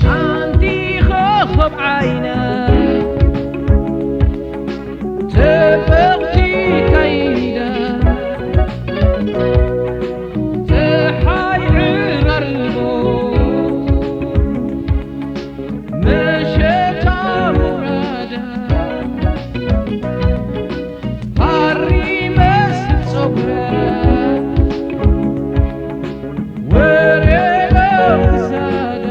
ሓንቲ ኮኾብ ዓይና ጽብቕቲ ከይዳ፣ ጸሓይ ዕራርቦ መሸታ ምውራዳ፣ ሃሪ መስል ጸጉራ ወሬ ክሳዳ፣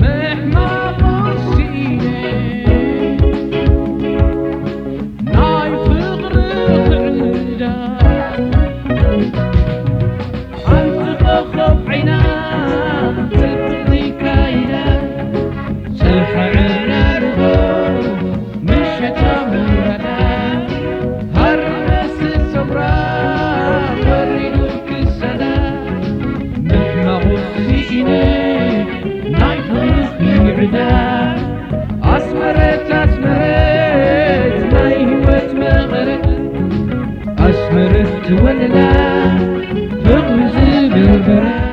ምሕማቕ ወሲነ ናይ ፍቕሪ ክዕዳ። ሓንቲ ኮኾብ ዓይና ጽብቕቲ ከይዳ፣ ጽሓይ ዕራርቦ ምሸታ ምውራዳ፣ ሃሪ መስል ጸጉራ ወሪዱ ክሳዳ፣ ምሕማቕ ወሲነ ናይ ፍቕሪ ክዕዳ። ኣስመረት ኣስመረት ናይ ህይወት መቐረት፣ ኣስመረት ትወልዳ ፍቕሪ ዝብል በረድ።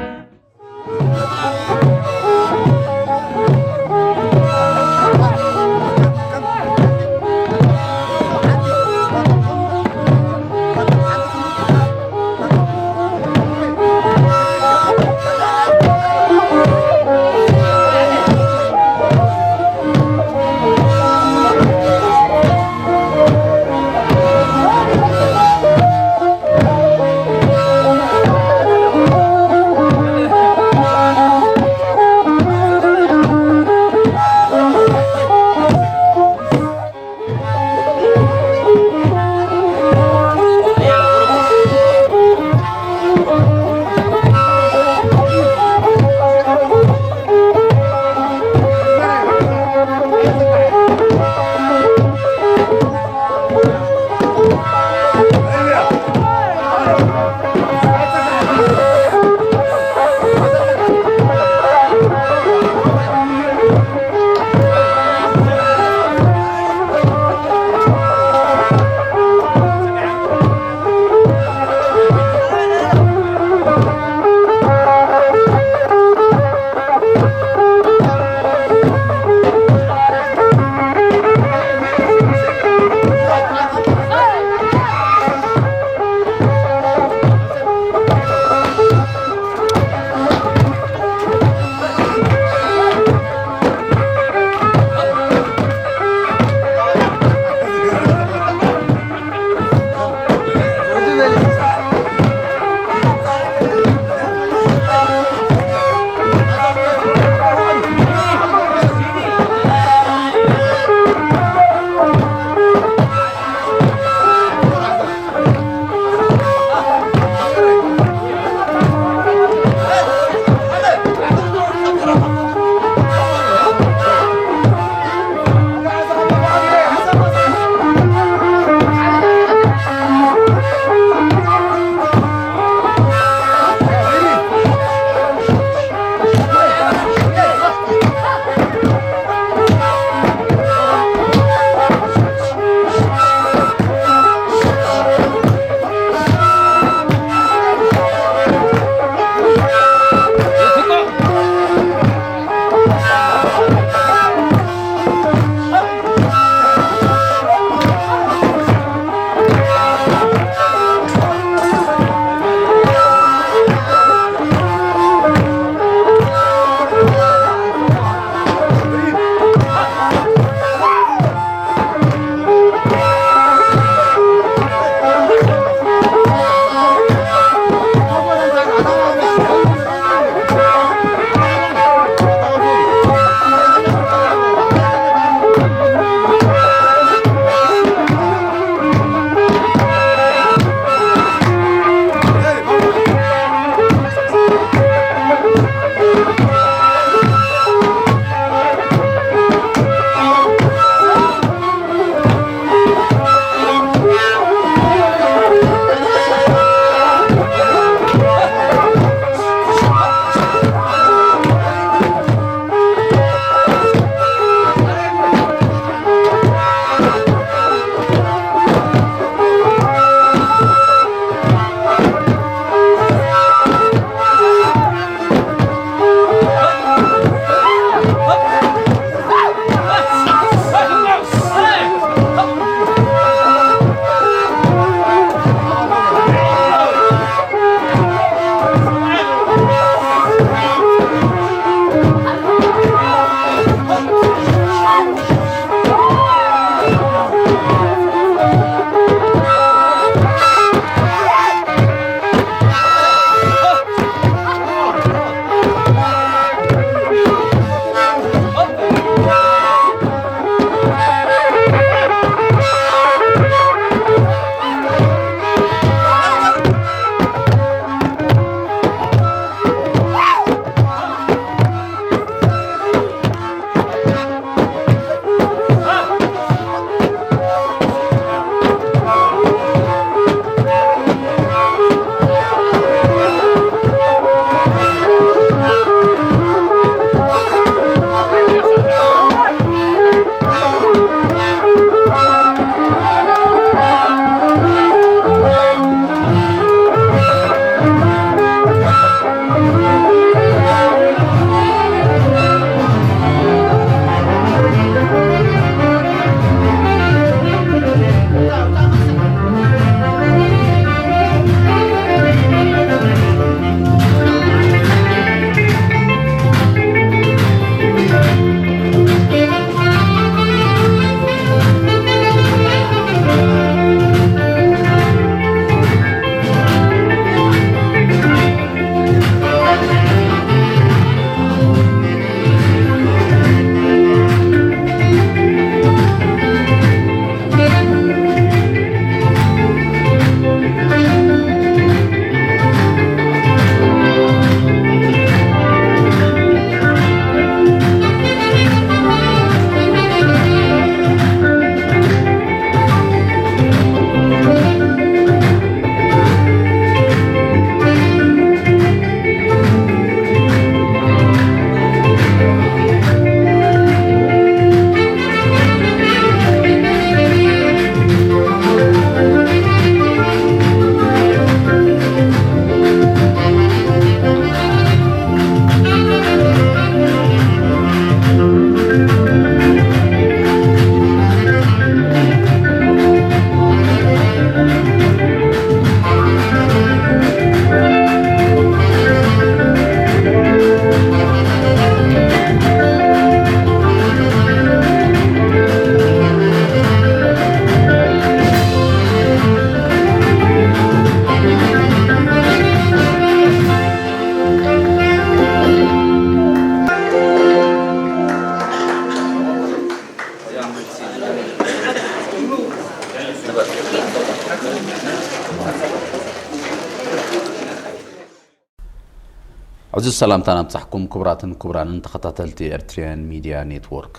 ዕዙዝ ሰላምታና ኣብጻሕኩም ክቡራትን ክቡራንን ተኸታተልቲ ኤርትሪያን ሚድያ ኔትወርክ።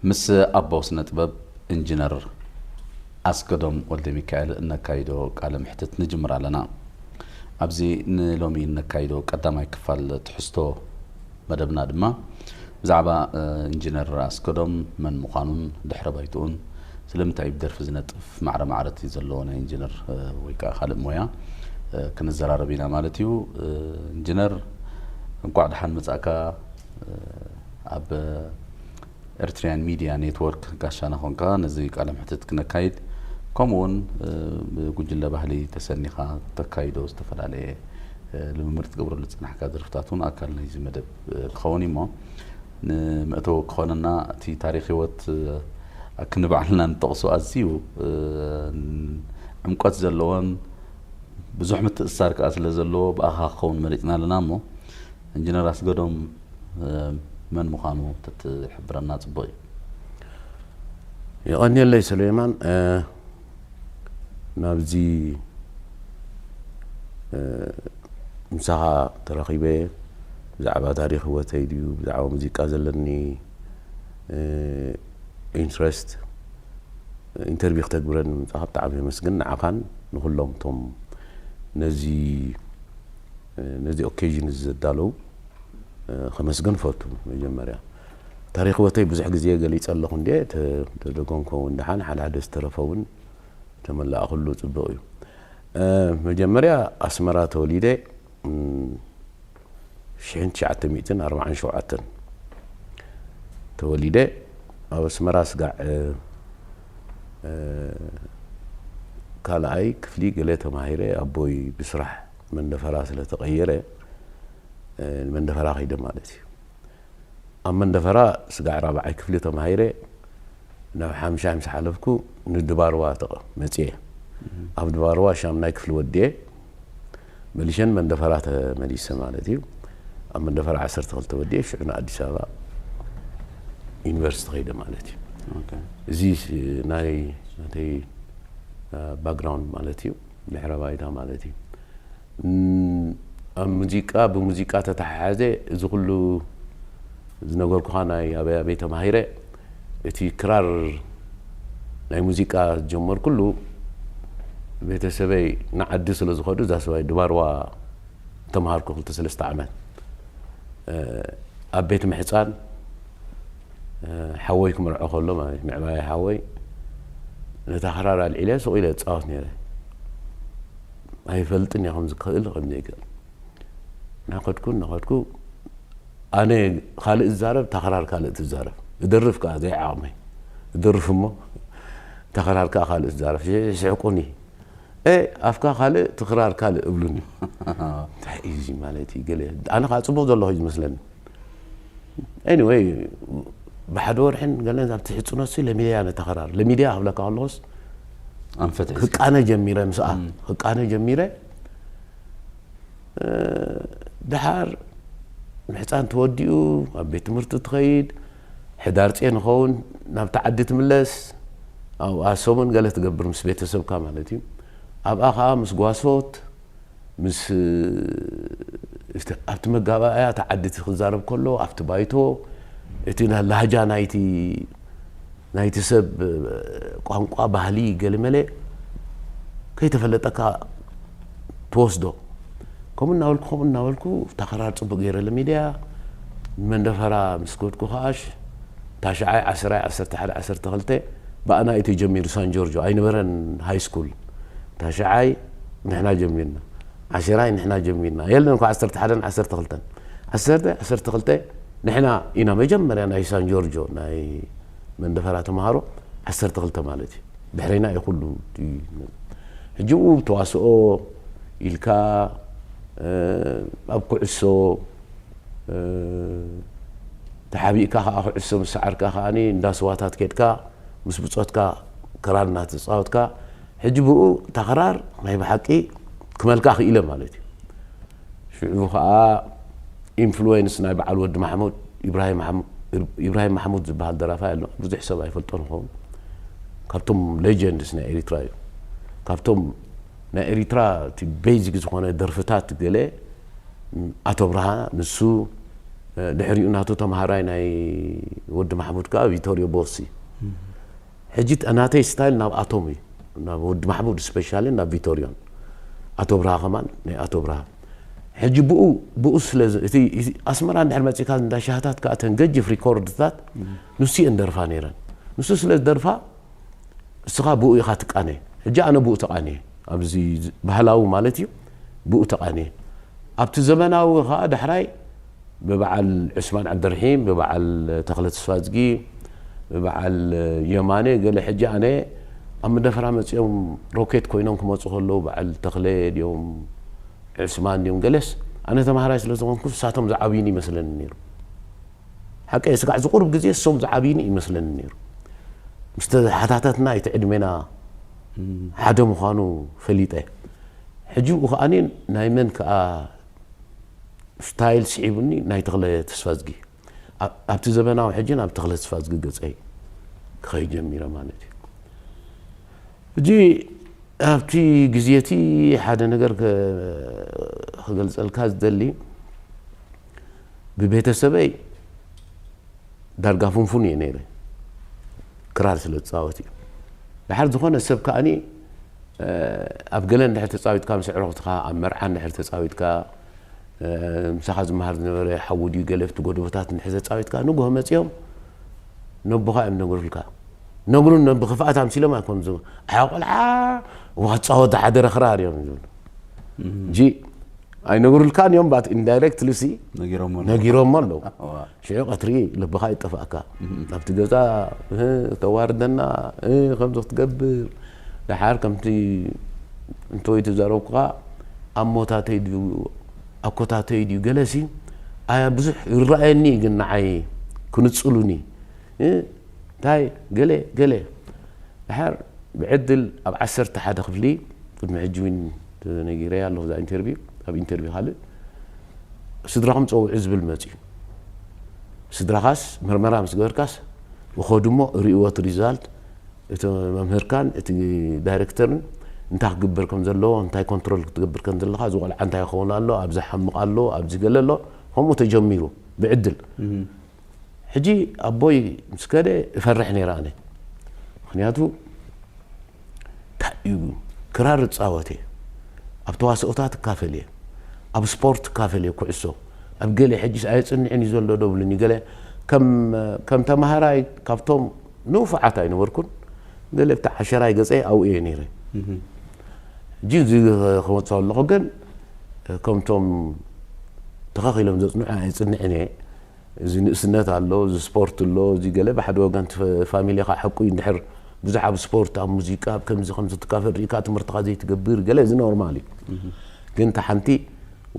ምስ ኣቦ ስነ ጥበብ ኢንጂነር ኣስገዶም ወልደ ሚካኤል እነካይዶ ቃለ ምሕትት ንጅምር ኣለና። ኣብዚ ንሎሚ እነካይዶ ቀዳማይ ክፋል ትሕዝቶ መደብና ድማ ብዛዕባ ኢንጂነር ኣስገዶም መን ምዃኑን ድሕረ ባይትኡን ስለምንታይ ብደርፊ ዝነጥፍ ማዕረ ማዕረ እቲ ዘለዎ ናይ ኢንጂነር ወይ ከዓ ካልእ ሞያ ክንዘራረብ ኢና ማለት እዩ። ኢንጂነር እንኳዕ ደሓን መጻእካ። ኣብ ኤርትሪያን ሚድያ ኔትወርክ ጋሻና ኾንካ ነዚ ቃለ ምሕትት ክነካይድ ከምኡ እውን ብጉጅለ ባህሊ ተሰኒኻ ተካይዶ ዝተፈላለየ ልምምድ ትገብረሉ ዝጸናሕካ ደርፍታት እውን ኣካል ናይዚ መደብ ክኸውን እዩ እሞ ንመእተዊ ክኾነና እቲ ታሪኽ ህይወት ኣክንባዕልና ንጠቕሶ ኣዝዩ ዕምቆት ዘለዎን ብዙሕ ምትእስሳር ከዓ ስለ ዘለዎ ብኣኻ ክኸውን መሪፅና ኣለና እሞ ኢንጂነር ኣስገዶም መን ምዃኑ ተትሕብረና ፅቡቕ እዩ። የቐንየለይ ሰሌማን ናብዚ ምሳኻ ተረኺበ ብዛዕባ ታሪክ ህይወተይ ድዩ ብዛዕባ ሙዚቃ ዘለኒ ኢንትረስት ኢንተርቪው ክተግብረኒ ምምፃእካ ብጣዕሚ የመስግን ንዓኻን ንኩሎም እቶም ነዚ ነዚ ኦኬዥን እዚ ዘዳለዉ ከመስግን ፈቱ። መጀመርያ ታሪክ ህይወተይ ብዙሕ ግዜ ገሊፀ ኣለኹ እንዴ ተደገምኮ እውን ደሓን ሓደ ሓደ ዝተረፈ እውን ተመላእክሉ ፅቡቕ እዩ። መጀመርያ ኣስመራ ተወሊደ ሽሕን ትሽዓተ ሚእትን ኣርባዓን ሸውዓተን ተወሊደ ኣብ ኣስመራ ስጋዕ ካልኣይ ክፍሊ ገለ ተማሂረ ኣቦይ ብስራሕ መንደፈራ ስለተቐየረ መንደፈራ ከይደ ማለት እዩ። ኣብ መንደፈራ ስጋዕ ራብዓይ ክፍሊ ተማሂረ ናብ ሓምሻይ ምስ ሓለፍኩ ንድባርዋ መፅየ። ኣብ ድባርዋ ሻምናይ ክፍሊ ወድየ መሊሸን መንደፈራ ተመሊሰ ማለት እዩ። ኣብ መንደፈራ ዓሰርተ ክልተ ወድየ ሽዑ ንኣዲስ ኣበባ ዩኒቨርሲቲ ከይደ ማለት እዩ። እዚ ናይ ናተይ ባክግራውንድ ማለት እዩ፣ ድሕረ ባይታ ማለት እዩ። ኣብ ሙዚቃ ብሙዚቃ ተተሓሓዘ እዚ ኩሉ ዝነገርኩኻ ናይ ኣበይ ኣበይ ተማሂረ እቲ ክራር ናይ ሙዚቃ ዝጀመርኩሉ ቤተሰበይ ንዓዲ ስለ ዝኸዱ እዛ ሰባይ ድባርዋ ተምሃርኩ ክልተ ሰለስተ ዓመት ኣብ ቤት ምሕፃን ሓወይ ክምርዖ ከሎ ማለት ምዕባይ ሓወይ ነታ ክራር ኣልዒለ ስቕ ኢለ እፃወት ነይረ። ኣይፈልጥን እየ ከምዚ ክኽእል ከምዘይክእል እናኸድኩ እናኸድኩ ኣነ ካልእ ዝዛረብ ታኽራር ካልእ ትዛረብ እደርፍ ከዓ ዘይዓቕመይ እደርፍ እሞ ታኽራር ከዓ ካልእ ትዛረብ ይስሕቁኒ ኣፍካ ካልእ ትኽራር ካልእ እብሉኒ እንታይ እዩ ማለት እዩ ገለ ኣነ ከዓ ፅቡቕ ዘለኹ እዩ ዝመስለኒ anyway ብሓደ ወርሕን ገለን ኣብ ትሕፅኖ ሲ ለሚድያ ነታ ክራር ለሚድያ ክብለካ ከለኹስ ኣንፈት ሒዝካ። ክቃነ ጀሚረ ምስኣ እም። ክቃነ ጀሚረ እ፣ ድሓር ምሕፃን ተወዲኡ ኣብ ቤት ትምህርቲ ትኸይድ ሕዳር ፅ ንኸውን ናብቲ ዓዲ ትምለስ ኣብኣ ሰሙን ገለ ትገብር ምስ ቤተሰብካ ማለት እዩ ኣብኣ ከዓ ምስ ጓሶት ምስ ኣብቲ መጋባእያ እቲ ዓዲ እቲ ክዛረብ ከሎ ኣብቲ ባይቶ እቲ ላህጃ ናይቲ ናይቲ ሰብ ቋንቋ ባህሊ ገለመለ ከይተፈለጠካ ትወስዶ ከምኡ እናበልኩ ከምኡ እናበልኩ ታኸራር ፅቡቅ ገይረ ለሚድያ መንደፈራ ምስ ከድኩ ከዓሽ ታሽዓይ ዓስራይ ዓሰርተ ሓደ ዓሰርተ ክልተ ብኣና እዩ ተጀሚሩ ሳን ጆርጆ ኣይነበረን ሃይ ስኩል ታሽዓይ ንሕና ጀሚርና ዓሽራይ ንሕና ጀሚርና የለን እኳ ዓሰርተ ሓደን ዓሰርተ ክልተን ዓሰርተ ዓሰርተ ክልተ ንሕና ኢና መጀመርያ ናይ ሳን ጆርጆ ናይ መንደፈራ ተምሃሮ ዓሰርተ ክልተ ማለት እዩ ድሕረና እዩ ኩሉ ሕጂ ተዋስኦ ኢልካ ኣብ ኩዕሶ ተሓቢእካ ከዓ ኩዕሶ ምስ ሰዓርካ ከዓ እንዳ ስዋታት ከድካ ምስ ብፆትካ ክራር እናተፃወትካ ሕጂ ብኡ እታ ክራር ናይ ብሓቂ ክመልካ ክኢለ ማለት እዩ ሽዑ ከዓ ኢንፍሉዌንስ ናይ በዓል ወዲ ማሕሙድ ኢብራሂም ማሕሙድ ዝበሃል ደራፋይ ኣሎ ብዙሕ ሰብ ኣይፈልጦ ንኸውን ካብቶም ሌጀንድስ ናይ ኤሪትራ እዩ ካብቶም ናይ ኤሪትራ እቲ ቤዚክ ዝኾነ ደርፍታት ገለ ኣቶ ብርሃ ንሱ፣ ድሕሪኡ ናቱ ተምሃራይ ናይ ወዲ ማሕሙድ ከኣ ቪቶሪዮ ቦሲ። ሕጂ ናተይ ስታይል ናብ ኣቶም እዩ፣ ናብ ወዲ ማሕሙድ ስፔሻሊ ናብ ቪቶሪዮን፣ ኣቶ ብርሃ ከማን ናይ ኣቶ ብርሃ። ሕጂ ብኡ ብኡ ስለ እቲ ኣስመራ እንድሕር መጺካ እንዳ ሻህታት ከኣ ተን ገጅፍ ሪኮርድታት ንሱ እየን ደርፋ ነይረን። ንሱ ስለ ዝደርፋ እስኻ ብኡ ኢኻ ትቃነ። ሕጂ ኣነ ብኡ ተቃንየ፣ ኣብዚ ባህላዊ ማለት እዩ፣ ብኡ ተቃንየ። ኣብቲ ዘመናዊ ኸኣ ዳሕራይ ብበዓል ዑስማን ዓብደርሒም፣ ብበዓል ተኽለ ተስፋዝጊ፣ ብበዓል የማነ ገለ። ሕጂ ኣነ ኣብ መደፈራ መጺኦም ሮኬት ኮይኖም ክመጹ ከለዉ በዓል ተኽለ ድዮም ዑስማን ድዮም ገለስ፣ ኣነ ተማሃራይ ስለ ዝኾንኩ ንሳቶም ዝዓብዩኒ ይመስለኒ ነይሩ። ሓቀይ ስጋዕ ዝቑርብ ግዜ እሶም ዝዓብዩኒ ይመስለኒ ነይሩ። ምስ ተሓታተትና እቲ ዕድሜና ሓደ ምዃኑ ፈሊጠ። ሕጂ ብኡ ከኣ ናይ መን ከኣ ስታይል ስዒቡኒ ናይ ተኽለ ተስፋዝጊ። ኣብቲ ዘበናዊ ሕጂ ናብ ተኽለ ተስፋዝጊ ገጸይ ክኸይ ጀሚረ ማለት እዩ። ሕጂ ኣብቲ ግዜ እቲ ሓደ ነገር ክገልጸልካ ዝደሊ፣ ብቤተሰበይ ዳርጋ ፍንፉን እየ ነይረ፣ ክራር ስለ ዝጻወት እዩ። ድሓር ዝኾነ ሰብ ከኣኒ ኣብ ገለ እንድሕር ተጻዊትካ ምስ ኣዕሩኽትኻ፣ ኣብ መርዓ እንድሕር ተጻዊትካ፣ ምሳኻ ዝመሃር ዝነበረ ሓዉ ድዩ ገለ ኣብቲ ጎደቦታት እንድሕር ተጻዊትካ፣ ንግሆ መጺኦም ነቦኻ እዮም ነግሩልካ። ነግሩን ብኽፍኣት ኣምሲሎም ኣይኮኑን ዝብሉ። ኣያ ቆልዓ፣ እዋ ክጻወት ዝሓደረ ክራር እዮም ዝብሉ። እጂ ኣይነግሩልካን እዮም፣ but indirectly ሲ ነጊሮሞ ኣለዉ። ነጊሮሞ ኣለዉ። እዋ። ሽዑ ቀትሪ ልብኻ ይጠፍኣካ። ኣብቲ ገዛ፣ እ፣ ተዋርደና፣ እ፣ ከምዚ ክትገብር፣ ደሓር ከምቲ እንተወይ ተዛረብኩኻ፣ ኣሞታተይ ድዩ፣ ኣኮታተይ ድዩ፣ ገለሲ፣ ኣያ ብዙሕ ይረኣየኒ ግን ንዓይ ክንጽሉኒ። እ፣ እንታይ፣ ገለ፣ ገለ። ደሓር ብዕድል ኣብ ዓሰርተ ሓደ ክፍሊ፣ ቅድሚ ሕጂ እውን ተነጊረያ ኣለኹ እዛ ኢንተርቪው፣ ኣብ ኢንተርቪው ካልእ፣ ስድራኹም ጸውዑ ዝብል መጺኡ። ስድራኻስ መርመራ ምስ ገበርካስ፣ እኾ ድሞ ርእይዎ እቲ ሪዛልት፣ እቲ መምህርካን እቲ ዳይሬክተርን እንታይ ክግበር ከም ዘለዎ፣ እንታይ ኮንትሮል ክትገብር ከም ዘለኻ፣ እዚ ቆልዓ እንታይ ክኸውን ኣሎ፣ ኣብዚ ሓምቕ ኣሎ፣ ኣብዚ ገለ ኣሎ፣ ከምኡ ተጀሚሩ ብዕድል። እም። ሕጂ ኣቦይ ምስ ከደ እፈርሕ ነይረ ኣነ። ምኽንያቱ እንታይ እዩ፣ ክራር እጻወት እየ፣ ኣብ ተዋስኦታት እካፈል እየ፣ ኣብ ስፖርት እካፈል እየ፣ ኩዕሶ፣ ኣብ ገለ ሕጂስ ኣየጽንዕን እዩ ዘሎ ዶ ብሉኒ፣ ገለ ከም፣ ከም ተማሃራይ ካብቶም ንፉዓት ኣይነበርኩን፣ ገለ ብቲ ዓሸራይ ገጸይ ኣብኡ እየ ነይረ። እም። ሕጂ እዚ ክመጽእ ኣለኹ ግን ከምቶም ተኸኺሎም ዘጽንዑ ኣየጽንዕን እየ። እዚ ንእስነት ኣሎ፣ እዚ ስፖርት ኣሎ፣ እዚ ገለ ብሓደ ወገን እቲ ፈ-፣ ፋሚሊኻ ሓቁ እዩ። እንድሕር ብዙሕ ኣብ ስፖርት፣ ኣብ ሙዚቃ፣ ኣብ ከምዚ ከምዚ ትካፈል ርኢካ ትምህርትኻ ዘይትገብር፣ ገለ እዚ ኖርማል እዩ። እህ። ግን እታ ሓንቲ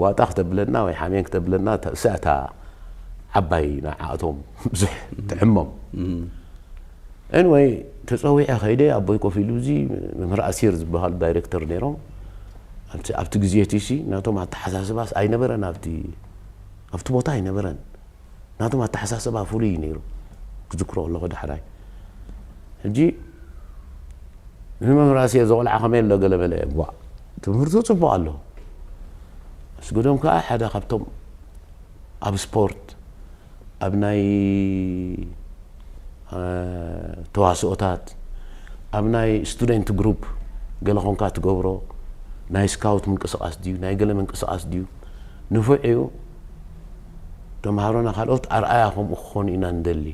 ዋጣ ክተብለና ወይ ሓሜን ክተብለና፣ እታ፣ እሳ እታ ዓባይ ንዓኣቶም ብዙሕ ትዕሞም። እህ። ኤንወይ፣ ተጸዊዐ ኸይደ፣ ኣቦይ ኮፍ ኢሉ፣ እዚ መምህር ኣሲር ዝበሃሉ ዳይሬክተር ነይሮም። ኣብቲ፣ ኣብቲ ግዜ እቲ ሲ፣ ናቶም ኣተሓሳስባስ ኣይነበረን፣ ኣብቲ፣ ኣብቲ ቦታ ኣይነበረን። ናቶም ኣተሓሳስባ ፍሉይ እዩ ነይሩ፣ ክዝክሮ ከለኹ ዳሕራይ። ሕጂ ንመምህር ኣሲር፣ እዚ ቆልዓ ከመይ ኣሎ ገለ መለ፣ ቧእ፣ ትምህርቱ ጽቡቕ ኣሎ። ኣስገዶም ከኣ ሓደ ካብቶም ኣብ ስፖርት፣ ኣብ ናይ፣ እ፣ ተዋስኦታት፣ ኣብ ናይ ስቱደንት ግሩፕ ገለ ኾንካ ትገብሮ፣ ናይ ስካውት ምንቅስቓስ ድዩ፣ ናይ ገለ ምንቅስቓስ ድዩ፣ ንፉዕ እዩ። ተምሃሮና ካልኦት ኣርኣያ ከምኡ ክኾኑ ኢና ንደሊ።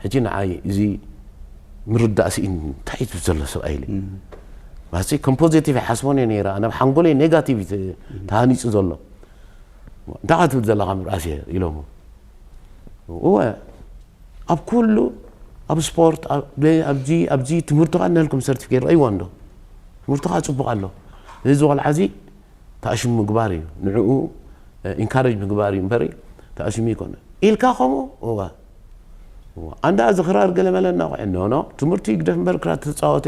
ሕጂ ንዓይ እዚ ምርዳእ ስኢን እንታይ እዩ ዝብል ዘሎ ሰብኣይ ኢለ። እም። ማሲ ከም ፖዚቲቭ ይሓስቦን እየ ነይረ። ኣነ ኣብ ሓንጎለይ ኔጋቲቭ እዩ ተ-፣ እም። ተሃኒጹ ዘሎ። እንታይ ትብል ዘለኻ ምብኣስ እየ ኢሎሞ። እወ፣ ኣብ ኩሉ፣ ኣብ ስፖርት፣ ኣብ፣ ኣብዚ፣ ኣብዚ ትምህርትኻ እናልኩም ሰርቲፊኬት ረእይዎ እንዶ። ትምህርትኻ ጽቡቕ ኣሎ። እዚ ቆልዓ እዚ ተኣሽሙ ምግባር እዩ። ንዕኡ፣ እ፣ ኢንካሬጅ ምግባር እዩ እምበሪ፣ ተኣሽሙ ይኮነ። ኢልካ ከምኡ? እወ። እወ። ኣንዳ እዚ ክራር ገለ መለ እናቑዐ፣ ኖ፣ ኖ፣ ትምህርቲ ይግደፍ እምበር ክራር ተጻወተ፣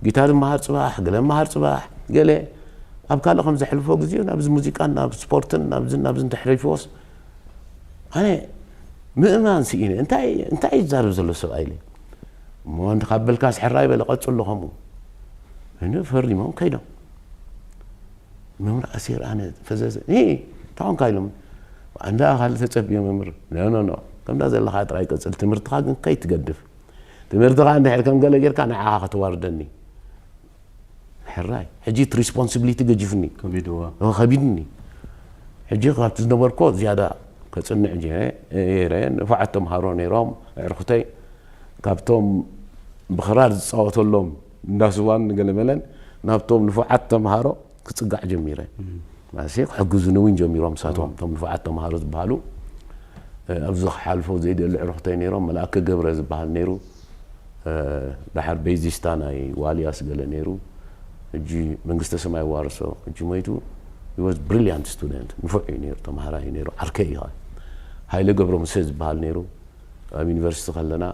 ጊታር ይመሃር ጽባሕ፣ ገለ ይመሃር ጽባሕ፣ ገለ ኣብ ካልእ ከም ዘሕልፎ ግዜኡ ናብዚ ሙዚቃን ናብ ስፖርትን ናብዝን ናብዝን ተሕሪፍዎስ፣ ኣነ ምእማን ስኢነ። እንታይ፣ እንታይ ይዛረብ ዘሎ ሰብኣይ ኢለ። እሞ እንተ ካብ በልካስ ሕራይ በለ፣ ቀጽሎ ከምኡ። እነ ፈሪሞም ከይዶም። መምህር ኣሴር ኣነ ፈዘዘ እ ታኾንካ ኢሎም እንዳ ካልእ ተጸብዮ መምህር ኖ ኖ ኖ ከምዳ ዘለኻ ጥራይ ቀጽል ትምህርትኻ ግን ከይትገድፍ ትምህርትኻ እንድሕር ከም ገለ ጌርካ ንዓኻ ከተዋርደኒ ሕራይ ሕጂ እቲ responsibility ገጅፍኒ ከቢድዋ እ፣ ከቢድኒ ሕጂ ካብቲ ዝነበርኮ ዝያዳ ከጽንዕ ጀ- ነይረ ንፉዓት ተምሃሮ ነይሮም ኣዕርኩተይ ካብቶም ብኽራር ዝፃወተሎም እንዳስዋን ገለመለን ናብቶም ንፉዓት ተምሃሮ ክፅጋዕ ጀሚረ ማለት ክሕግዙኒ እውን ጀሚሮም ንሳቶም እቶም ንፉዓት ተምሃሮ ዝበሃሉ ኣብዚ ክሓልፎ ዘይደሊ ዕርኩተይ ነይሮም መልኣከ ገብረ ዝበሃል ነይሩ ዳሓር ቤዚስታ ናይ ዋልያስ ገለ ነይሩ ሕጂ መንግስተ ሰማይ ዋርሶ ሕጂ ሞይቱ was brilliant student ንፉዕ እዩ ነይሩ ተምሃራይ እዩ ነይሩ ዓርከይ እዩ ሃይለ ገብረ ሙሴ ዝበሃል ነይሩ ኣብ ዩኒቨርሲቲ ከለና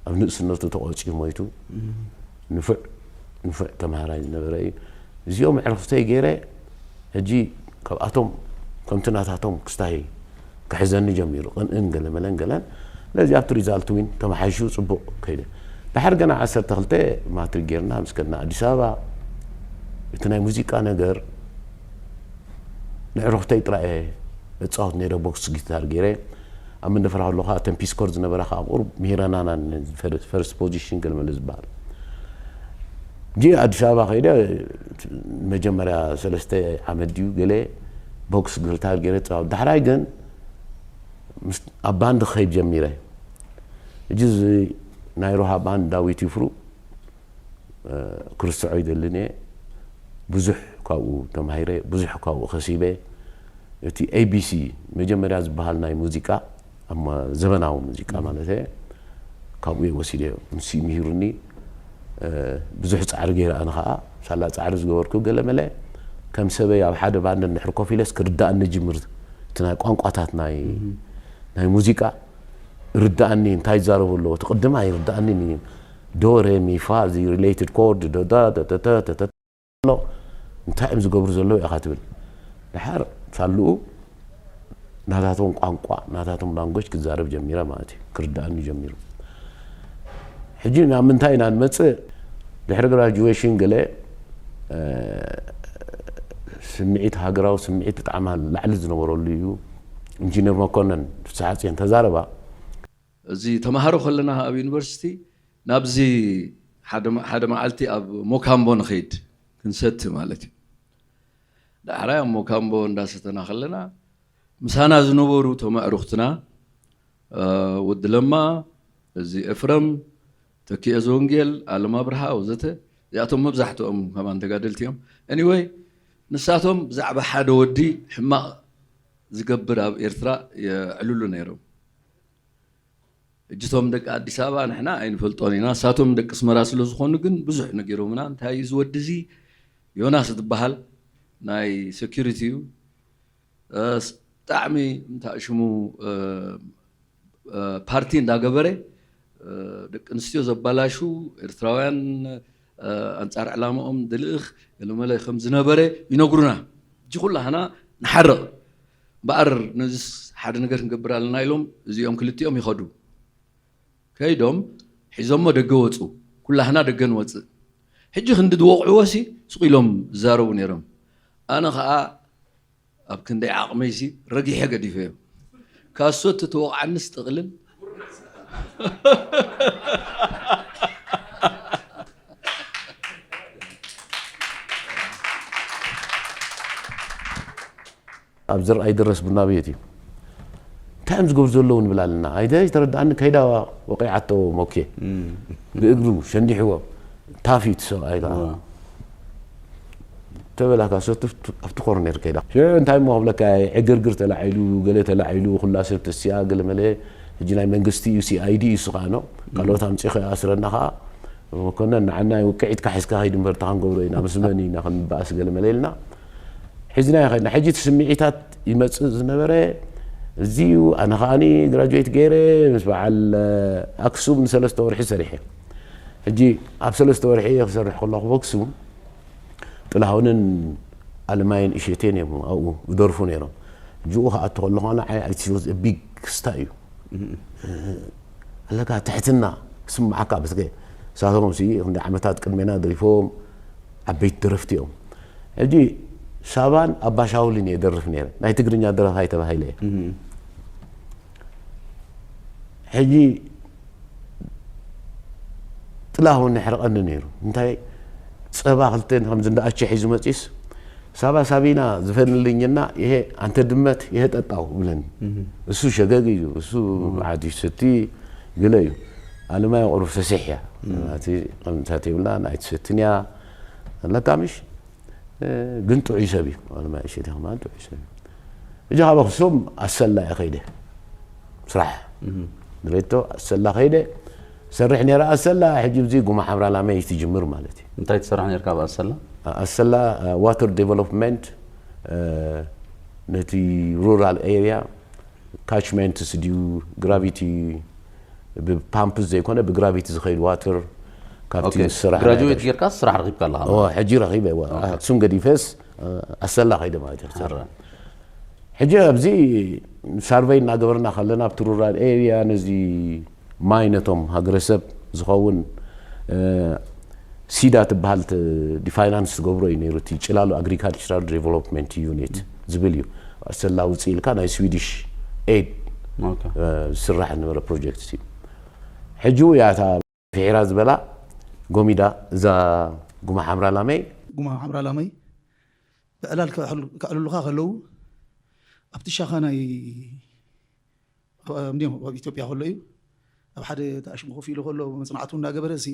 ኣብ ንእስነቱ ተቆፂኡ ሞይቱ ንፉዕ ንፉዕ ተምሃራይ ዝነበረ እዩ እዚኦም ዕርፍተይ ገይረ ሕጂ ካብኣቶም ከምቲ ናታቶም ክስታይ ክሕዘኒ ጀሚሩ ቅንእን ገለመለን ገለን ስለዚ ኣብቲ ሪዛልት ዊን ተመሓይሹ ፅቡቕ ከይደ ድሓር ገና ዓሰርተ ክልተ ማትሪክ ጌርና ምስ ከድና ኣዲስ ኣበባ እቲ ናይ ሙዚቃ ነገር ንዕርኽተይ ጥራየ እፃወት ነይረ ቦክስ ጊታር ገይረ ኣብ መንደፈራ ከለኹ ከዓ ተን ፒስኮር ዝነበራ ከዓ ቁሩብ ምሂረናና ፈርስት ፖዚሽን ገለመለ ዝበሃል ጂ ኣዲስ ኣበባ ከይደ መጀመርያ ሰለስተ ዓመት ድዩ ገለ ቦክስ ጊታር ገይረ ፃወት ዳሕራይ ግን ኣብ ባንድ ክኸይድ ጀሚረ ሕጂ እዚ ናይ ሮሃ ባንድ ዳዊት ይፍሩ ክርስዖ ይደልን እየ ብዙሕ ካብኡ ተማሂረ ብዙሕ ካብኡ ከሲበ እቲ ኤቢሲ መጀመርያ ዝበሃል ናይ ሙዚቃ ዘበናዊ ሙዚቃ ማለት እየ ካብኡ እየ ወሲደ ምስ ምሂሩኒ ብዙሕ ፃዕሪ ገይረ ኣነ ከዓ ሳላ ፃዕሪ ዝገበርኩ ገለ መለ ከም ሰበይ ኣብ ሓደ ባንድ እንድሕር ኮፍ ኢለስ ክርዳእኒ ጅምር እቲ ናይ ቋንቋታት ናይ ናይ ሙዚቃ ርዳእኒ እንታይ ይዛረቡ ኣለዎ እቲ ቅድም ኣይርዳእኒን እዩ ዶ ሬ ሚ ፋ እዚ ሪሌትድ ኮርድ ዶ ዳ ዳ ዳ ዳ ዳ ዳ ኣሎ እንታይ እዮም ዝገብሩ ዘለዉ ኢኻ ትብል ድሓር ሳልኡ ናታቶም ቋንቋ ናታቶም ላንጎጅ ክዛረብ ጀሚረ ማለት እዩ ክርዳእኒ ጀሚሩ ሕጂ ናብ ምንታይ ኢና ንመፅእ ድሕሪ ግራጁዌሽን ገለ ስምዒት ሃገራዊ ስምዒት ብጣዕሚ ላዕሊ ዝነበረሉ እዩ ኢንጂነር መኮነን ፍስሓፅዮን ተዛረባ እዚ ተምሃሮ ከለና ኣብ ዩኒቨርሲቲ ናብዚ ሓደ መዓልቲ ኣብ ሞካምቦ ንኸይድ ክንሰቲ ማለት እዩ ዳሕራይ ኣብ ሞካምቦ እንዳሰተና ከለና ምሳና ዝነበሩ ተመዕሩኽትና ወዲ ለማ እዚ ኤፍረም ተኪኤ ዘወንጌል ኣለም ኣብርሃ ወዘተ እዚኣቶም መብዛሕትኦም ከማን ተጋደልቲ እዮም anyway ንሳቶም ብዛዕባ ሓደ ወዲ ሕማቕ ዝገብር ኣብ ኤርትራ የዕልሉ ነይሮም እጅቶም ደቂ ኣዲስ ኣበባ ንሕና ኣይንፈልጦን ኢና እሳቶም ደቂ ስመራ ስለ ዝኾኑ ግን ብዙሕ ነጊሮምና እንታይ እዩ ዝወዲ እዚ ዮናስ ዝበሃል ናይ ሴኪሪቲ እዩ ብጣዕሚ እንታይ ሽሙ ፓርቲ እንዳገበረ ደቂ ኣንስትዮ ዘባላሹ ኤርትራውያን ኣንጻር ዕላማኦም ድልእኽ ገለመለ ከም ዝነበረ ይነግሩና እጂ ኩላህና ንሓርቕ እምበኣር ነዚስ ሓደ ነገር ክንገብር ኣለና ኢሎም እዚኦም ክልቲኦም ይኸዱ ከይዶም ሒዞሞ ደገ ወፁ ኩላህና ደገ ንወፅእ ሕጂ ክንዲ ዝወቕዕዎ ሲ ስቕ ኢሎም ዝዛረቡ ነይሮም ኣነ ኸዓ ኣብ ክንደይ ዓቕመይሲ ረጊሐ ገዲፈዮ ካሶ እቲ ተወቕዓንስ ጥቕልል ኣብ ዝርኣይ ድረስ ቡና ቤት እዩ እንታይ እዮም ዝገብሩ ዘለዉ ንብል ኣለና ኣይደ ዝተረድኣኒ ከይዳ ወቂዓቶ ሞኬ ብእግሩ ሸንዲሕዎ ታፊት ሰብኣይ ከዓ ተበላካ ሰትፍ ኣብቲ ኮርኔር ከይዳ ሽዑ እንታይ እሞ ክብለካ ዕግርግር ተላዒሉ ገለ ተላዒሉ ኩላ ሰብ ተስያ ገለ መለ ሕጂ ናይ መንግስቲ እዩ ሲኣይዲ እዩ ስኻኖ ካልኦት ኣምፂ ከይኣስረና ከዓ መኮነን ንዓና ውቅዒትካ ሒዝካ ከይድ እምበር እታ ክንገብሮ ኢና ምስ መን ኢና ክንበኣስ ገለ መለ ኢልና ሒዝናዮ ከድና ሕጂ እቲ ስምዒታት ይመፅእ ዝነበረ እዚ እዩ ኣነ ከዓኒ ግራጁዌት ገይረ ምስ በዓል ኣክሱም ንሰለስተ ወርሒ ሰሪሐ ሕጂ ኣብ ሰለስተ ወርሒ እየ ክሰርሕ ከለኹ ኣክሱም ጥላሁንን ኣለማየን እሸቴን እዮም ኣብኡ ዝደርፉ ነይሮም እጅኡ ክኣቱ ከለኹ ንዓይ ኣይቲወዝ ቢግ ክስታ እዩ ኣለካ ትሕትና ስማዓካ በስገ ንሳቶም ሲ ክንዲ ዓመታት ቅድሜና ደሪፎም ዓበይቲ ደረፍቲ እዮም ሕጂ ሳባን ኣባሻውልን እየ ደርፍ ነይረ። ናይ ትግርኛ ደረፋይ ተባሂለ እየ። ሕጂ ጥላሁን የሕርቐኒ ነይሩ። እንታይ ጸባ ክልተ ከምዚ እንዳ ኣቸ ሒዙ መጺስ፣ "ሳባ ሳቢና ዝፈንልኝና፣ ይሄ አንተ ድመት፣ ይሄ ጠጣው" ብለኒ። እሱ ሸገግ እዩ፣ እሱ መዓት ይሰቲ ገለ እዩ። ኣለማይ ቁሩብ ፈሲሕ እያ። እቲ ከምታት የብላን፣ ኣይትሰትን እያ። ኣለካ ምሽ? እ፣ ግን ጥዑይ ሰብ እዩ። ኣለማይ እሸቴ ከማን ጥዑይ ሰብ እዩ። እጂ ካብ ኣኽሱም ኣሰላ እየ ከይደ። ስራሕ ድሬቶ ኣሰላ ከይደ። ሰርሕ ነይረ ኣሰላ፣ ሕጂ እዚ ጉማ ሓምራ ላመይ ትጅምር ማለት እዩ። እንታይ ትሰርሕ ነርካ ኣብ ኣሰላ? ኣሰላ፣ እ፣ ዋተር ዴቨሎፕመንት፣ እ፣ ነቲ ሩራል ኤርያ ካችመንትስ ድዩ ግራቪቲ ብፓምፕስ ዘይኮነ ብግራቪቲ ዝኸይድ ዋተር ካብቲ ኦኬ። ዝስራሕ ናይ ግራጁዌት ኣጋሽ- ጌርካ ስራሕ ረኺብካ ኣለኻ? ኦ፣ ሕጂ ረኺበ፣ እዋ። ኦኬ። ኣክሱም ገዲፈስ፣ እ፣ ኣሰላ ከይደ ማለት እዩ። ሕራይ። ሕጂ ኣብዚ ሳርቨይ እናገበርና ከለና ኣብቲ ሩራል ኤርያ ነዚ ማይ ነቶም ሃገረሰብ ዝኸውን፣ እ፣ ሲዳ ትበሃል ት-፣ ዲፋይናንስ ትገብሮ እዩ ነይሩ። እቲ ጭላሎ ኣግሪካልቸራል ዴቨሎፕመንት ዩኒት ዝብል እዩ። ኣሰላ ውፅእ ኢልካ ናይ ስዊዲሽ ኤድ፣ ኦኬ። እ፣ ዝስራሕ ዝነበረ ፕሮጀክት እዩ። ሕጂ እውን እያ እታ ፍሒራ ዝበላ ጎሚዳ እዛ ጉማ ሓምራ ላመይ። ጉማ ሓምራ ላመይ ብዕላል ከዕል-፣ ከዕልሉኻ ከለዉ ኣብቲ ሻኻ ናይ ኣብ፣ እንዲኦም ኣብ ኢትዮጵያ ከሎ እዩ። ኣብ ሓደ ተኣሽሙ ኮፍ ኢሉ ከሎ መጽናዕቱ እናገበረ ሲ፣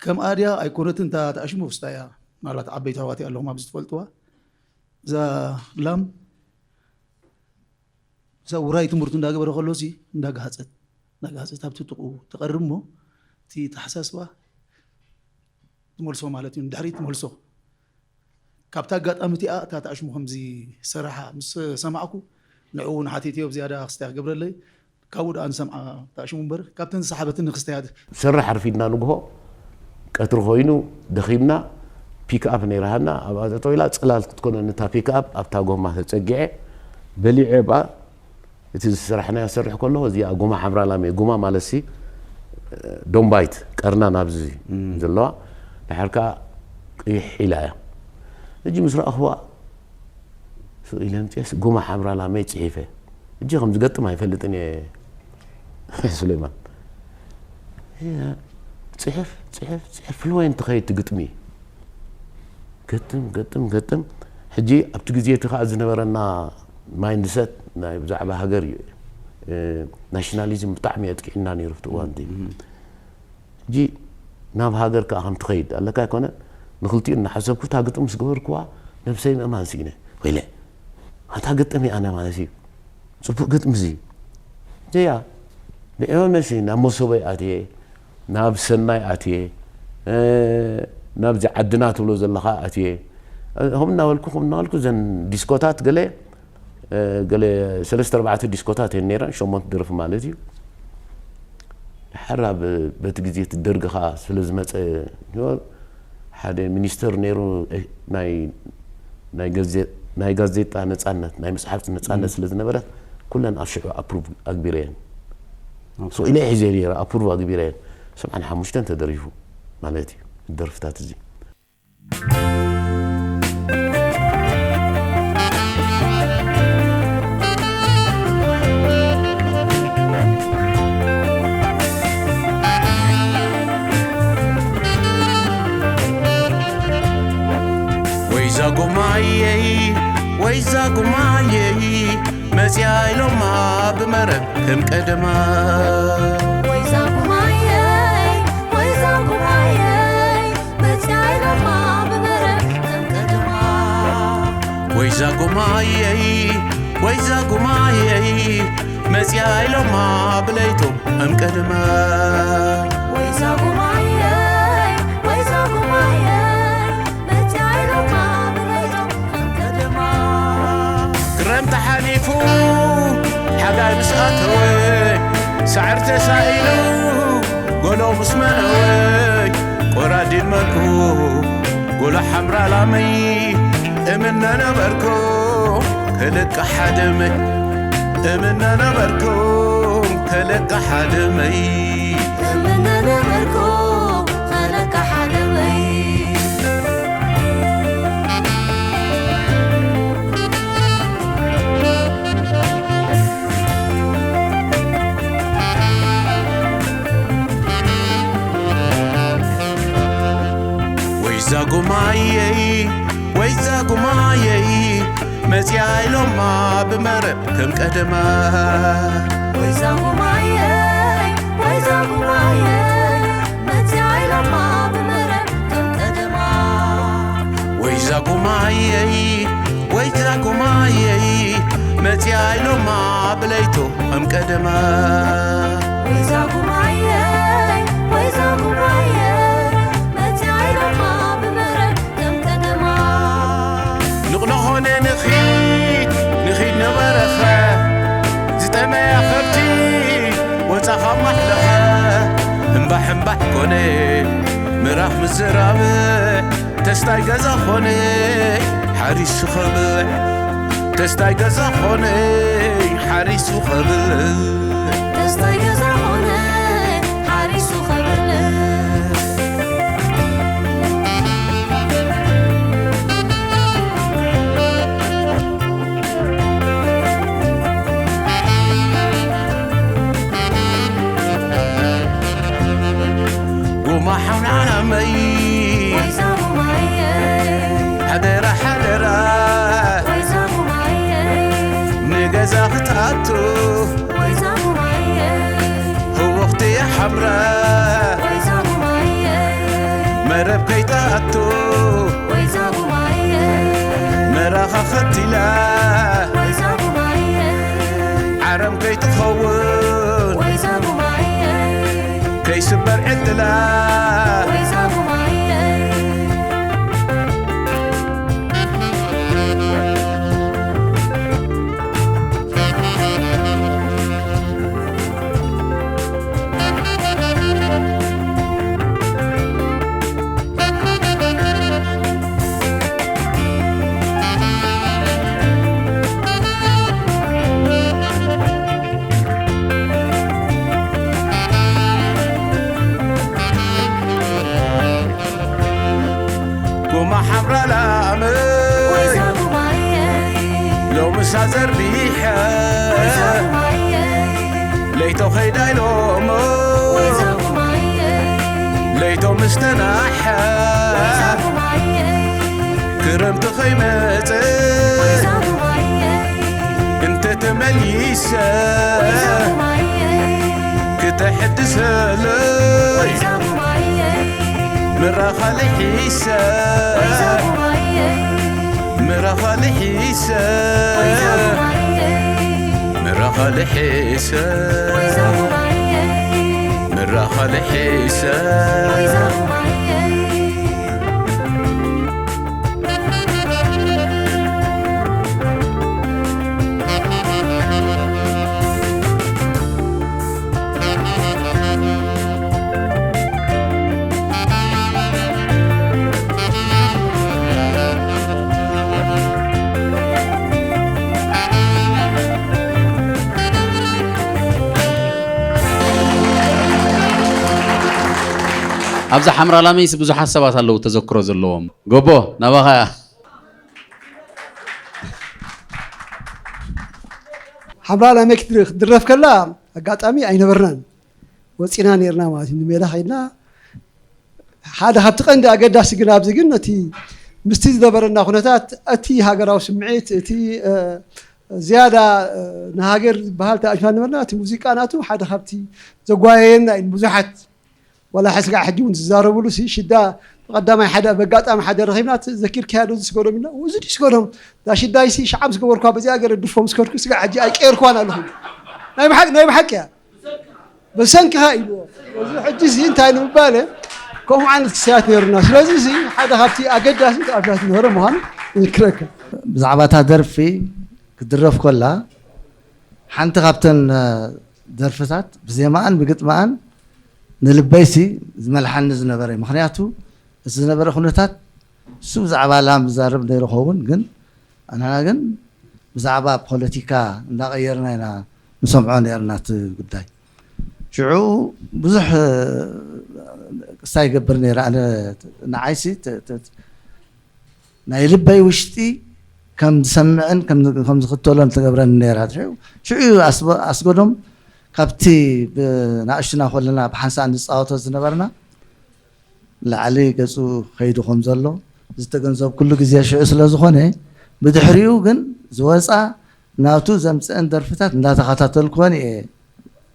ከምኣ ድያ ኣይኮነትን እታ ተኣሽሙ ውስጣ እያ። ምናልባት ዓበይቲ ኣሕዋት ኣለኹም ኣብዚ ትፈልጥዋ። እዛ ላም፣ እዛ ውራይ ትምህርቱ እንዳገበረ ከሎ ሲ፣ እንዳጋሃጸት፣ እንዳጋሃጸት ኣብቲ ጥቕኡ ትቐርብ እሞ፣ እቲ ተሓሳስባ ትመልሶ ማለት እዩ፣ ንድሕሪት ትመልሶ። ካብታ ኣጋጣሚ እቲኣ እታ ተኣሽሙ ከምዚ ሰራሓ ምስ ሰማዕኩ፣ ንዕኡ እውን ሓቲተዮ ብዝያዳ ክስታይ ክገብረለይ፣ ካብኡ ደኣ ንሰምዓ ተኣሽሙ እምበር፣ ካብተን ዝሰሓበትኒ ክስተያት። ሰራሕ ኣርፊድና ንግሆ፣ ቀትሪ ኮይኑ ደኺምና፣ ፒክኣፕ ነይራሃና፣ ኣብኣ ጠጠው ኢላ፣ ጽላል ክትኮነኒ እታ ፒክኣፕ ኣብታ ጎማ ተጸጊዐ፣ በሊዐ ብኣ፣ እቲ ዝስራሕናዮ ሰርሕ ከለኹ፣ እዚኣ ጉማ ሓምራ ላሜ፣ ጉማ ማለት ሲ፣ ዶምባይት፣ ቀርና ናብዚ ዘለዋ፣ ድሓር ከኣ ቅይሕ ኢላ እያ። ሕጂ ምስ ረኣኽዋ፣ ስቕ ኢለ ምጽኤስ፣ ጉማ ሓምራ ላሜ ጽሒፈ። ሕጂ ከም ዝገጥም ኣይፈልጥን እየ፣ ሱሌማን። ጽሕፍ፣ ጽሕፍ፣ ጽሕፍ፣ ፍሉዌንት ትኸይድ ትግጥሚ። ገጥም፣ ገጥም፣ ገጥም። ሕጂ ኣብቲ ግዜ እቲ ኸኣ ዝነበረና ማይንድሰት ናይ ብዛዕባ ሃገር እዩ። እ፣ ናሽናሊዝም ብጣዕሚ የጥቂዕና ነይሩ ኣብቲ እዋን እቲ። ሕጂ ናብ ሃገር ከኣ ከም ትኸይድ ኣለካ ኣይኮነን። ንኽልቲኡ እናሓሰብኩ እታ ግጥም ምስ ገበርኩዋ ነብሰይ ምእማን ስኢነ። ወይለ፣ ኣንታ ግጥም እያ ኣነ ማለት እዩ። ጽቡቕ ግጥሚ እዚ። እያ። ንዕዮ መሲ ናብ መሶበይ ኣትየ፣ ናብ ሰናይ ኣትየ፣ እ፣ ናብዚ ዓድና ትብሎ ዘለኻ ኣትየ። እ፣ ከምኡ እናበልኩ፣ ከምኡ እናበልኩ እዘን ዲስኮታት ገለ፣ እ፣ ገለ ሰለስተ ኣርባዕተ ዲስኮታት እየን ነይረን፣ ሸሞንተ ደርፊ ማለት እዩ። ድሓር ኣብ በቲ ግዜ እቲ ደርጊ ኸኣ ስለ ዝመጸ፣ ሓደ ሚኒስተር ነይሩ፣ እ፣ ናይ፣ ናይ ጋዜ-፣ ናይ ጋዜጣ ነጻነት፣ ናይ መጽሓፍቲ ነጻነት ስለ ዝነበረት፣ ኩለን ኣብ ሽዑ ኣፕሩቭ ኣግቢረየን። ሶ ኢለ ሒዘ ነይረ፣ ኣፕሩቭ ኣግቢረየን። ሰብዓን ሓሙሽተን ተደሪፉ ማለት እዩ፣ ደርፍታት እዚ። ወይዛ ጉማየይ፣ ወይዛ ጉማየይ፣ መጽያ ኢሎማ ብመረብ ከም ቀደማ። ወይዛ ጉማየይ፣ ወይዛ ጉማየይ፣ መጽያ ኢሎማ ብመረብ ከም ቀደማ። ወይዛ ጉማየይ፣ ወይዛ ጉማየይ፣ መጽያ ኢሎማ ብለይቶም ከም ቀደማ። ወይዛ ጉማየይ፣ ወይዛ ጉማየይ፣ መጽያ ኢሎማ ብለይቶም ከም ቀደማ። ክረምቲ ሓሊፉ ሓጋይ ምስ ኣተወ፣ ሳዕሪ ተሳኢሉ ጎሎ ምስ መነወ፣ ቆራዲን መልኩ ጎሎ ሓምራ ላመይ፣ እምነ ነበርኩ ክልቅሕ ሓደመይ፣ እምነ ነበርኩ ክልቅሕ ሓደመይ። እምነ ነበርኩ ክልቅሕ ሓደመይ። ኣየይ ወይዛ ጉማየይ መጽያ ኢሎማ ብመረብ ከም ቀደማ። ወይዛ ጉማየይ ወይዛ ጉማየይ መጽያ ኢሎማ ብመረብ ከም ቀደማ። ወይዛ ጉማየይ ወይዛ ጉማየይ መጽያ ኢሎማ ብለይቶ ከም ቀደማ። ወይዛ ጉማየይ ወይዛ ጉማየይ መጽያ ኢሎማ ብመረብ ከም ቀደማ። ንቕሎ ኾነ ንኺድ ንኺድ ነበረኸ ዝጠመያ ከብቲ ወጻኻ ማሕለኸ እምባሕ እምባሕ ኮነ ምራኽ ምዝራብ ተስታይ ገዛ ኾነ ሓሪሱ ኸብዕ ተስታይ ገዛ ኾነ ሓሪሱ ኸብዕ ተስታይ ገዛ ኾነ ሓሪሱ ኸብዕ። ጉማ ሓውናመይ ወይዛ ጉማየይ ሓደራ ሓደራ ወይዛ ጉማየይ ንገዛ ክትኣቱ ወይዛ ጉማየይ ህወኽቲ ሓምራ ወይዛ ጉማየይ መረብ ከይትኣቱ ወይዛ ጉማየይ መራኻ ኸቲላ ወይዛ ጉማየይ ዓረም ከይትኸውን ወይዛ ጉማየይ ከይስበር ዕድላ ወይዛ ጉማየይ ጉማ ሓምራ ላመይ ወይዛ ጉማየይ ሎምሳ ዘርቢሐ ወይዛ ጉማየይ ለይቶ ኸይዳ ኢሎሞ ወይዛ ጉማየይ ለይቶ ምስተናሐ ወይዛ ጉማየይ ክረምቲ ኸይመጸ ወይዛ ጉማየይ እንተ ተመሊሰ ወይዛ ጉማየይ ክተሐድሰለይ ወይዛ ጉማየይ ምራኻ ልሒሰ ወይዛ ጉማየይ ምራኻ ልሒሰ ወይዛ ጉማየይ ምራኻ ልሒሰ ወይዛ ጉማየይ ምራኻ ልሒሰ ወይዛ ጉማየይ ኣብዛ ሓምራ ላመይስ ብዙሓት ሰባት ኣለዉ ተዘክሮ ዘለዎም። ጎቦ፣ ናባኻ እያ። ሓምራ ላመይ ክትድረፍ ከላ ኣጋጣሚ ኣይነበርናን፣ ወፂና ነይርና ማለት እዩ። ንሜዳ ከይድና ሓደ ካብቲ ቀንዲ ኣገዳሲ ግን ኣብዚ ግን እቲ ምስቲ ዝነበረና ኩነታት እቲ ሃገራዊ ስምዒት እቲ እ፣ ዝያዳ እ፣ ንሃገር ዝበሃል ተኣሽና ነበርና። እቲ ሙዚቃ ናቱ ሓደ ካብቲ ዘጓየየና እዩ። ብዙሓት ዋላ ስጋዕ ሕጂ እውን ዝዛረብሉ ሲ ሽዳ ብቐዳማይ ሓደ በጋጣሚ ሓደ ረኺብና ዘኪርካያ ዶ ዝስገዶም ኢልና እዚ ድዩ ስገዶም ዳ ሽዳይ ሲ ሽዓ ምስ ገበርኳ በዚኣ ገረ ድፎ ምስ ከድኩ ስጋዕ ሕጂ ኣይቀየርኳን ኣለኹ። ናይ ብሓቂ ናይ ብሓቂ እያ። ብሰንክኻ ኢልዎ። እዚ ሕጂ እዚ እንታይ ንምባለ ከምኡ ዓይነት ክስያት ነይሩና። ስለዚ እዚ ሓደ ካብቲ ኣገዳሲ ተኣፍያት ዝነበረ ምዃኑ ይዝክረካ። ብዛዕባ እታ ደርፊ ክትድረፍ ኮላ ሓንቲ ካብተን እ፣ ደርፍታት ብዜማኣን ብግጥማኣን ንልበይሲ ዝመልሓኒ ዝነበረ እዩ። ምኽንያቱ እቲ ዝነበረ ኩነታት እሱ ብዛዕባ ላም ዝዛረብ ነይሩ ኸውን ግን ኣናና ግን ብዛዕባ ፖለቲካ እንዳቐየርና ኢና ንሰምዖ ነርና እቲ ጉዳይ። ሽዑ ብዙሕ ቅሳ ይገብር ነይረ ኣነ ንዓይሲ ናይ ልበይ ውሽጢ ከም ዝሰምዕን ከም ዝኽተሎን ትገብረኒ ነይራ። ሽዑ ኣስጎዶም ካብቲ ብናእሽቱና ከለና ብሓንሳእ ንፃወቶ ዝነበርና ላዕሊ ገጹ ከይዱ ከም ዘሎ ዝተገንዘብኩሉ ግዜ ሽዑ ስለ ዝኾነ፣ ብድሕሪኡ ግን ዝወፃ ናቱ ዘምፅአን ደርፍታት እንዳተኸታተልኩወን እየ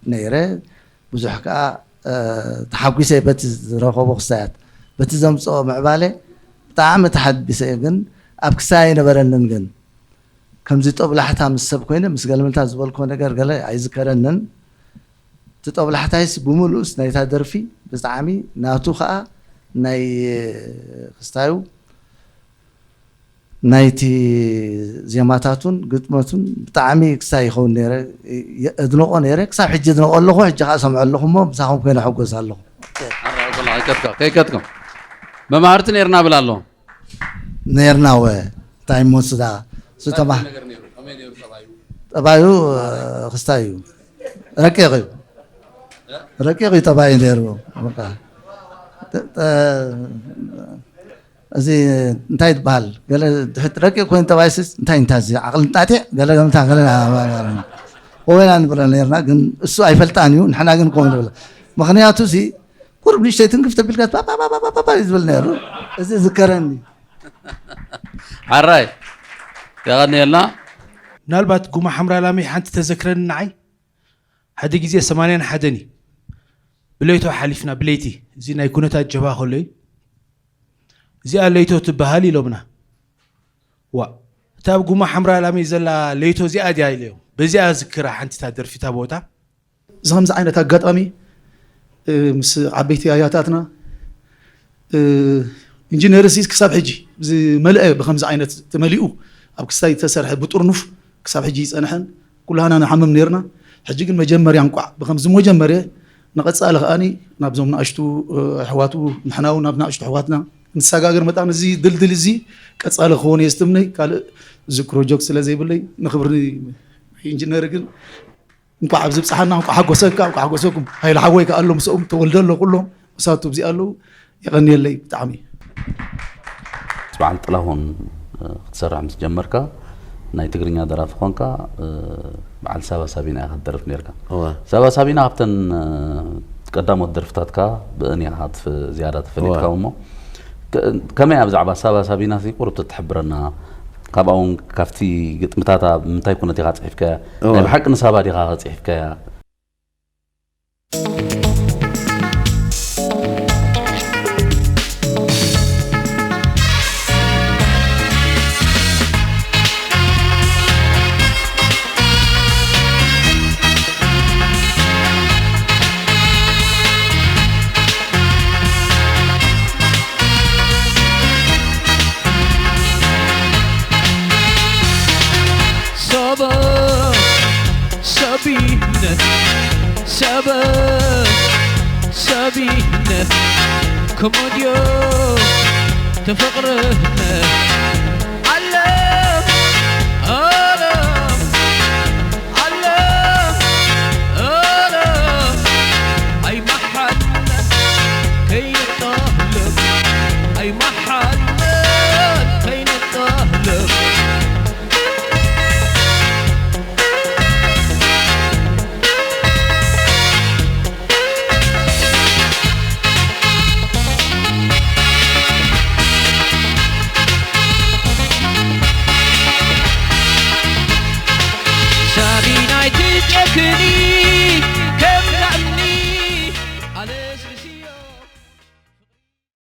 ነይረ። ብዙሕ ከዓ ተሓጒሰ በቲ ዝረኸቦ ክስታያት፣ በቲ ዘምፅኦ ምዕባለ ብጣዕሚ ተሓቢሰ እየ። ግን ኣብ ክስታይ ኣይነበረንን። ግን ከምዚ ጦብላሕታ ምስ ሰብ ኮይነ ምስ ገልምልታ ዝበልኮ ነገር ገለ ኣይዝከረንን። እቲ ጦብላሕታይስ ብምሉእስ ናይታ ደርፊ ብጣዕሚ ናቱ ከዓ ናይ ክስታዩ ናይቲ ዜማታቱን ግጥመቱን ብጣዕሚ ክሳይ ይኸውን ነይረ። የድንቆ ነይረ፣ ክሳብ ሕጂ የድንቆ ኣለኹ። ሕጂ ከዓ ሰምዖ ኣለኹ እሞ ምሳኹም ኮይነ ሕጎስ ኣለኹ። ከይቀጥኩም መማህርቲ ነርና ብል ኣሎ። ነርና ወ እንታይ እሞ ስዳ ስተማ ጠባዩ ክስታይ እዩ። ረቂቕ እዩ፣ ረቂቕ እዩ ጠባዩ ነይሩ። እዚ እንታይ ትበሃል? ገለ ድሕት ረቂቕ ኮይኑ ጠባይስስ እንታይ እንታይ እዚ ዓቕሊ ጣጢዕ ገለ ገምታ ገለ ወይና ንብለ ነርና። ግን እሱ ኣይፈልጣን እዩ፣ ንሕና ግን ከምኡ ንብለ። ምኽንያቱ እዚ ቁሩብ ንእሽተይ ትንክፍ ተቢልካ ፓፓፓፓፓ እዩ ዝብል ነይሩ። እዚ ዝከረኒ። ሓራይ የቐንየልና። ምናልባት ጉማ ሓምራ ላመይ ሓንቲ ተዘክረኒ ንዓይ። ሓደ ግዜ ሰማንያን ሓደን እዩ፣ ብለይቶ ሓሊፍና፣ ብለይቲ፣ እዚ ናይ ኩነታት ጀብሃ ከሎ እዩ። እዚኣ ለይቶ ትበሃል ኢሎምና። ዋ፣ እታ ኣብ ጉማ ሓምራ ላመይ ዘላ ለይቶ እዚኣ ድያ ኢለዮም። በዚኣ ዝክራ ሓንቲ እታ ደርፊ እታ ቦታ። እዚ ከምዚ ዓይነት ኣጋጣሚ ምስ ዓበይቲ ኣያታትና ኢንጂነር ሲ ክሳብ ሕጂ ዝመልአ ብከምዚ ዓይነት ተመሊኡ ኣብ ክስታይ ዝተሰርሐ ብጥርኑፍ ክሳብ ሕጂ ይፀንሐን ኩላህና ንሓምም ነርና። ሕጂ ግን መጀመርያ እንቋዕ ብከምዚ መጀመርየ ንቐፃሊ ከኣኒ ናብዞም ንኣሽቱ ኣሕዋቱ ንሕና እውን ናብ ንኣሽቱ ኣሕዋትና ንሰጋገር መጣን እዚ ድልድል እዚ ቀፃሊ ክኸውን እየ ዝትምነይ። ካልእ እዚ ፕሮጀክት ስለ ዘይብለይ ንክብሪ ኢንጂነር ግን እንኳዕ ኣብዚ ብፅሓና እንኳዕ ሓጎሰካ እንኳዕ ሓጎሰኩም ሃይለ ሓወይ ከኣሎ ምስኦም ተወልደ ኣሎ ኩሎም መሳቱ ኣብዚ ኣለዉ። የቐንየለይ ብጣዕሚ። በዓል ጥላሁን ክትሰርሕ ምስ ጀመርካ ናይ ትግርኛ ደራፊ ኮንካ በዓል ሳባ ሳቢና ኢኻ ትደርፍ ነርካ። ሳባ ሳቢና ካብተን ቀዳሞት ደርፍታትካ ብእን ኢኻ ዝያዳ ተፈሊጥካ እሞ ከመይ ኣብ ዛዕባ ሳባ ሳቢና ቁሩብ ትትሕብረና? ካብኣ እውን ካብቲ ግጥምታታ ብምንታይ ኩነት ኢኻ ፅሒፍካያ? ናይ ብሓቂ ንሳባ ዲኻ ፅሒፍካያ? ሰበ ሰቢነት ሰበ ሰቢነት ክሞድዮ ተፈቅርነት